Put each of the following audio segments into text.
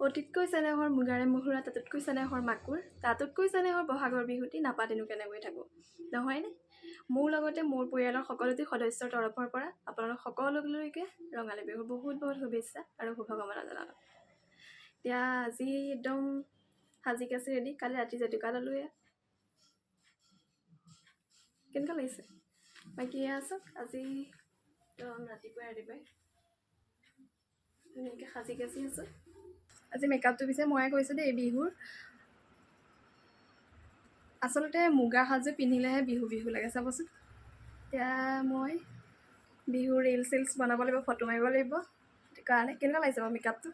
অতিতকৈ চেনেহৰ মুগাৰে মহুৰা, তাতোতকৈ চেনেহৰ মাকুৰ, তাতোতকৈ চেনেহৰ বহাগৰ বিহুটি নাপাতিনো কেনেকৈ থাকোঁ, নহয়নে? মোৰ লগতে মোৰ পৰিয়ালৰ সকলোটি সদস্যৰ তৰফৰ পৰা আপোনালোক সকলোলৈকে ৰঙালী বিহুৰ বহুত বহুত শুভেচ্ছা আৰু শুভকামনা জনালোঁ। এতিয়া আজি একদম সাজি কাচি ৰেডি। কালি ৰাতি জেতুকা ল'লোৱে, কেনেকুৱা লাগিছে? বাকী এয়া চাওক, আজি একদম ৰাতিপুৱাই ৰাতিপুৱাই ধুনীয়াকৈ সাজি কাচি আছোঁ। আজি মেকআপটো পিছে ময়ে কৰিছোঁ দেই। বিহুৰ আচলতে মুগা সাজযোৰ পিন্ধিলেহে বিহু বিহু লাগে, চাবচোন। এতিয়া মই বিহু ৰিল চিলছ বনাব লাগিব, ফটো মাৰিব লাগিব, সেইটো কাৰণে। কেনেকুৱা লাগিছে বাৰু মেকআপটো?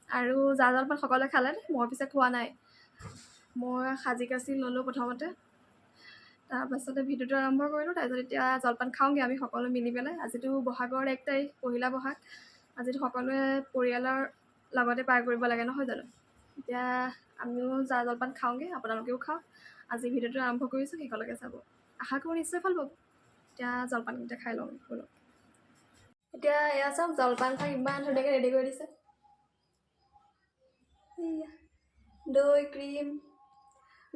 আৰু জা জলপান সকলোৱে খালে, মই পিছে খোৱা নাই। মই সাজি কাচি ল'লোঁ প্ৰথমতে, তাৰপাছতে ভিডিঅ'টো আৰম্ভ কৰিলোঁ। তাৰপিছত এতিয়া জলপান খাওঁগৈ আমি সকলো মিলি পেলাই। আজিতো বহাগৰ 1 তাৰিখ, পহিলা বহাগ। আজিতো সকলোৱে পৰিয়ালৰ লগতে পাৰ কৰিব লাগে, নহয় জানো? এতিয়া আমিও জা জলপান খাওঁগৈ, আপোনালোকেও খাওক। আজি ভিডিঅ'টো আৰম্ভ কৰিছোঁ, শেষলৈকে চাব, আশা কৰোঁ নিশ্চয় ভাল পাব। এতিয়া জলপানকেইটা খাই লওঁ ব'লক। এতিয়া এয়া চাওক, জলপান খাই ইমান ধুনীয়াকৈ ৰেডি কৰি দিছে। এইয়া দৈ, ক্ৰীম,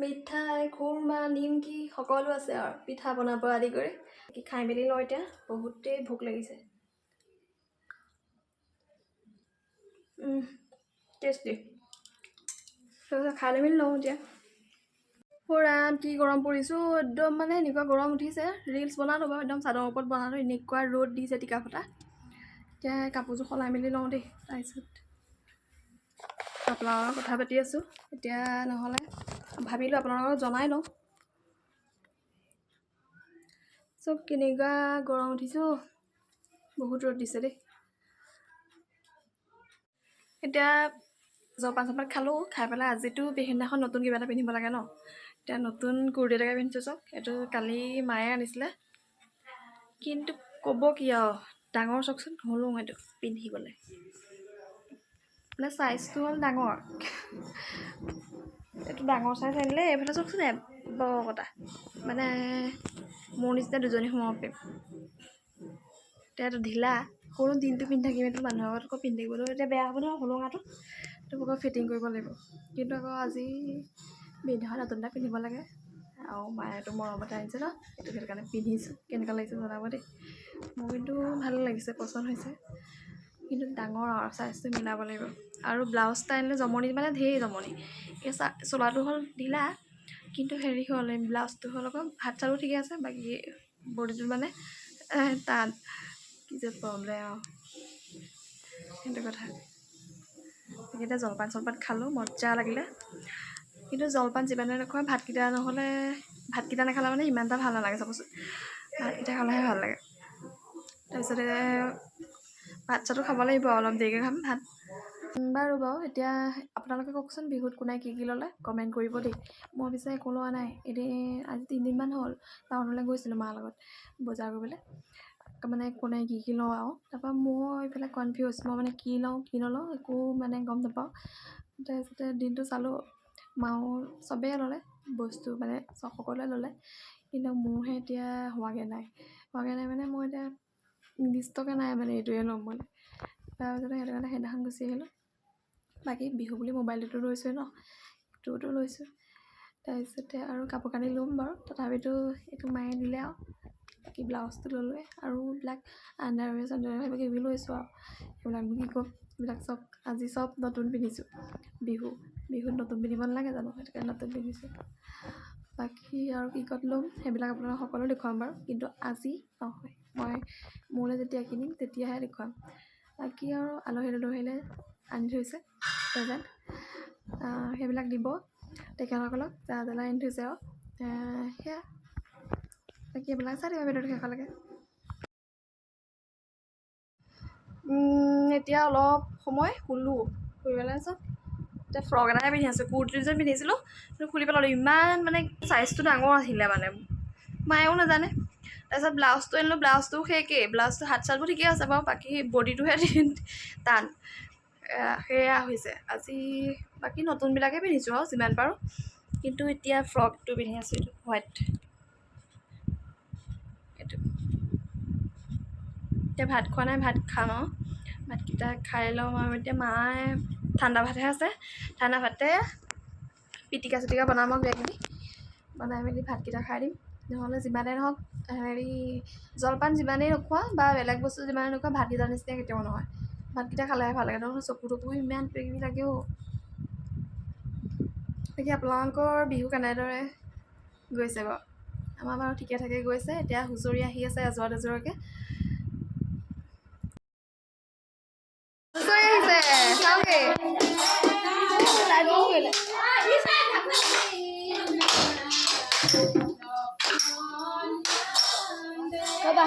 মিঠাই, খুৰমা, নিমকি সকলো আছে আৰু পিঠা বনাব আদি কৰি। কি খাই মেলি লওঁ এতিয়া, বহুতেই ভোক লাগিছে। টেষ্টি। তাৰপিছত খাই লৈ মেলি লওঁ এতিয়া। অ' ৰাম, কি গৰম পৰিছোঁ! একদম মানে এনেকুৱা গৰম উঠিছে। ৰিলচ বনালোঁ বাৰু, একদম চাদৰ ওপৰত বনালোঁ। এনেকুৱা ৰ'দ দিছে টিকা ফটা। এতিয়া কাপোৰযোৰ সলাই মেলি লওঁ দেই, তাৰপিছত আপোনাৰ লগত কথা পাতি আছোঁ। এতিয়া নহ'লে ভাবিলোঁ আপোনালোকক জনাই লওঁ। চব কেনেকুৱা গৰম উঠিছোঁ, বহুত ৰ'দ দিছে দেই। এতিয়া জলপান চলপান খালোঁ, খাই পেলাই আজিতো বিহুদিনাখন নতুন কিবা এটা পিন্ধিব লাগে ন। এতিয়া নতুন কুৰ্তি এটাকে পিন্ধিছোঁ চাওক। এইটো কালি মায়ে আনিছিলে, কিন্তু ক'ব কি আৰু, ডাঙৰ চাওকচোন, হ'লেও এইটো পিন্ধিবলৈ মানে চাইজটো হ'ল ডাঙৰ। এইটো ডাঙৰ চাইজ আনিলে। এইফালে চাওকচোন, বকতা মানে মোৰ নিচিনা দুজনী সোমাব পাৰিম। এতিয়া এইটো ঢিলা, কোনো দিনটো পিন্ধি থাকিম, এইটো মানুহৰ আগত আকৌ পিন্ধি থাকিবলৈ এতিয়া বেয়া হ'ব নহয়। হোলোঙাটো এইটো আকৌ ফিটিং কৰিব লাগিব। কিন্তু আকৌ আজি বিহুদিনাখন নতুন এটা পিন্ধিব লাগে আৰু মায়েতো মৰমতে আনিছে ন এইটো, সেইটো কাৰণে পিন্ধিছোঁ। কেনেকুৱা লাগিছে জনাব দেই। মোৰ কিন্তু ভাল লাগিছে, পচন্দ হৈছে, কিন্তু ডাঙৰ আৰু চাইজটো মিলাব লাগিব। আৰু ব্লাউজ এটা আনিলে জমনি, মানে ঢেৰ জমনি। এই চোলাটো হ'ল ঢিলা, কিন্তু হেৰি হ'ল, এই ব্লাউজটো হ'ল আকৌ হাত চাতো ঠিকে আছে, বাকী বডিটো মানে টান। কি যে প্ৰব্লেম আৰু, সেইটো কথা। এতিয়া জলপান চলপান খালোঁ, মজা লাগিলে। কিন্তু জলপান যিমানে নোখোৱা, ভাতকেইটা নহ'লে, ভাতকেইটা নাখালে মানে ইমান এটা ভাল নালাগে চাবচোন। ভাতকেইটা খালেহে ভাল লাগে। তাৰপিছতে ভাত চাতো খাব লাগিব, অলপ দেৰিকৈ খাম ভাত। বাৰু বাৰু, এতিয়া আপোনালোকে কওকচোন, বিহুত কোনে কি কি ল'লে, কমেণ্ট কৰিব দেই। মই পিছে একো লোৱা নাই। এনেই আজি 3 দিনমান হ'ল, টাউনলৈ গৈছিলোঁ মাৰ লগত বজাৰ কৰিবলৈ, মানে কোনে কি কি লওঁ আৰু। তাৰপৰা মই এইফালে কনফিউজ, মই মানে কি লওঁ কি নলওঁ একো মানে গম নাপাওঁ। তাৰপিছতে দিনটো চালোঁ, মাও চবেই ল'লে বস্তু, মানে চব সকলোৱে ল'লে, কিন্তু মোৰহে এতিয়া হোৱাগৈ নাই। হোৱাগৈ নাই মানে মই এতিয়া নিৰ্দিষ্টকৈ নাই, মানে এইটোৱে ল'ম বুলি। তাৰপিছতে সেইটো কাৰণে সেইদিনাখন গুচি আহিলোঁ। বাকী বিহু বুলি মোবাইলটোতো লৈছোঁৱে ন, সেইটোতো লৈছোঁ। তাৰপিছতে আৰু কাপোৰ কানি ল'ম বাৰু, তথাপিতো এইটো মায়ে দিলে আৰু বাকী ব্লাউজটো ল'লোৱে আৰু এইবিলাক আণ্ডাৰৱেৰ চাণ্ডাৰৱেৰ সেইবোৰ কিবি লৈছোঁ। আৰু সেইবিলাকনো কি ক'ম, এইবিলাক চব আজি চব নতুন পিন্ধিছোঁ। বিহুত নতুন পিন্ধিব নালাগে জানো? সেইটো কাৰণে নতুন পিন্ধিছোঁ। বাকী আৰু কি ক'ত ল'ম সেইবিলাক আপোনালোক সকলো দেখুৱাম বাৰু, কিন্তু আজি নহয়, মই মোলৈ যেতিয়া কিনিম তেতিয়াহে দেখুৱাম। বাকী আৰু আলহী দুলহীলৈ আনি থৈছে প্ৰেজেণ্ট, সেইবিলাক দিব তেখেতসকলক, যা জ্বলাই আনি থৈছে আৰু সেয়া। বাকী এইবিলাক চাই থাকিব ভিডিঅ'টো শেষলৈকে। এতিয়া অলপ সময় শুলোঁ, শুই পেলাই চব এতিয়া ফ্ৰক এটাহে পিন্ধি আছোঁ। কুৰ্তিটো যে পিন্ধিছিলোঁ সেইটো খুলি পেলালোঁ, ইমান মানে চাইজটো ডাঙৰ আছিলে, মানে মায়েও নাজানে। তাৰপিছত ব্লাউজটো আনিলোঁ, ব্লাউজটো সেই একেই। ব্লাউজটো হাত চাতবোৰ ঠিকে আছে বাৰু, বাকী বডিটোহে টান। সেয়া হৈছে আজি। বাকী নতুনবিলাকে পিন্ধিছোঁ আৰু যিমান পাৰোঁ, কিন্তু এতিয়া ফ্ৰকটো পিন্ধি আছোঁ, এইটো হোৱাইট এইটো। এতিয়া ভাত খোৱা নাই, ভাত খাম আৰু ভাতকেইটা খাই লওঁ। আৰু এতিয়া মায়ে ঠাণ্ডা ভাতহে আছে, ঠাণ্ডা ভাতে পিটিকা চিটিকা বনাম আৰু কিবা কিবি বনাই মেলি ভাতকেইটা খাই দিম। নহ'লে যিমানেই নহওক হেৰি জলপান যিমানেই নোখোৱা বা বেলেগ বস্তু যিমানেই নোখোৱা, ভাতকেইটাৰ নিচিনা কেতিয়াও নহয়। ভাতকেইটা খালেহে ভাল লাগে, নহ'লে চকু তকু ইমান কিবা কিবি লাগেও। বাকী আপোনালোকৰ বিহু কেনেদৰে গৈছে বাৰু? আমাৰ বাৰু ঠিকে থাকে গৈছে। এতিয়া হুঁচৰি আহি আছে এযোৰা দুযোৰাকৈ। হুঁচৰি আহিছে, চাওঁগে। লাইট বন্ধ কৰিলে। ৰ'বা।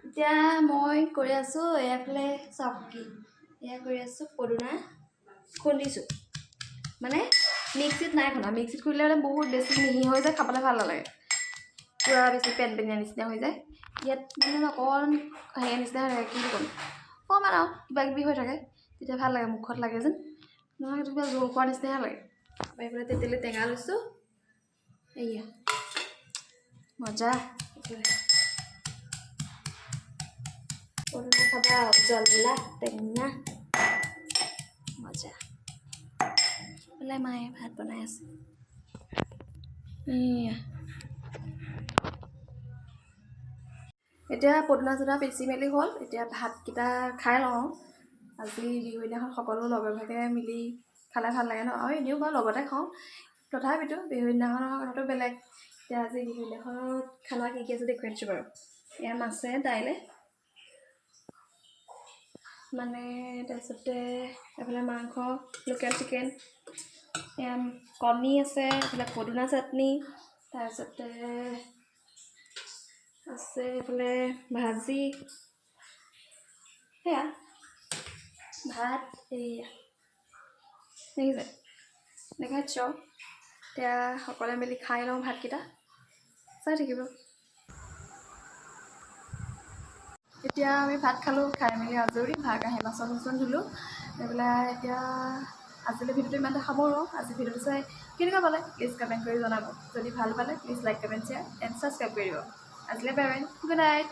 এতিয়া মই কৰি আছোঁ এইফালে চাওক কি এয়া কৰি আছোঁ, পদুনা খুন্দিছোঁ। মানে মিক্সিত নাই খুন্দা, মিক্সিত খুন্দিলে মানে বহুত বেছি মিহি হৈ যায়, খাবলৈ ভাল নালাগে, পূৰা বেছি পেনপেনীয়া নিচিনা হৈ যায়। ইয়াত মানে অকণ হেৰি নিচিনা হৈ থাকে, কি বুলি ক'ম, অকণমান আৰু কিবা কিবি হৈ থাকে, তেতিয়া ভাল লাগে, মুখত লাগে যেন, নহ'লে সেইটো কিবা জোৰ খোৱাৰ নিচিনাহে লাগে। তাৰপৰা এইফালে তেতেলী টেঙা লৈছোঁ, এয়া মজা। এইফালে পদুনা খাবা, জ্বলা টেঙা মজা। এইফালে মায়ে ভাত বনাই আছে। এয়া এতিয়া পদুনা চদুনা পিচি মেলি হ'ল, এতিয়া ভাতকেইটা খাই লওঁ। আজি বিহু দিনাখন সকলো লগে ভাগে মিলি খালে ভাল লাগে ন, আৰু এনেও বাৰু লগতে খাওঁ, তথাপিতো বিহু দিনাখনৰ কথাটো বেলেগ। এতিয়া আজি বিহু দিনাখনত খানা কি কি আছে দেখুৱাই দিছোঁ বাৰু। এয়া মাছে দাইলে মানে, তাৰপিছতে এইফালে মাংস লোকেল চিকেন, এয়া কণী আছে, এইফালে পদুনা চাটনি, তাৰপিছতে আছে এইফালে ভাজি, সেয়া ভাত, এয়া দেখিছে, দেখাই দিছোঁ আৰু। এতিয়া সকলোৱে মিলি খাই লওঁ ভাতকেইটা, চাই থাকিব। এতিয়া আমি ভাত খালোঁ, খাই মেলি আজৰি, ভাত কাঁহী বাচন চাচন ধুলোঁ এইবিলাক। এতিয়া আজিলৈ ভিডিঅ'টো ইমানতে সামৰোঁ। আজি ভিডিঅ'টো চাই কেনেকুৱা পালে প্লিজ কমেণ্ট কৰি জনাব। যদি ভাল পালে please like, comment, share and subscribe কৰি দিব। আজিলৈ বাই বাই, গুড নাইট।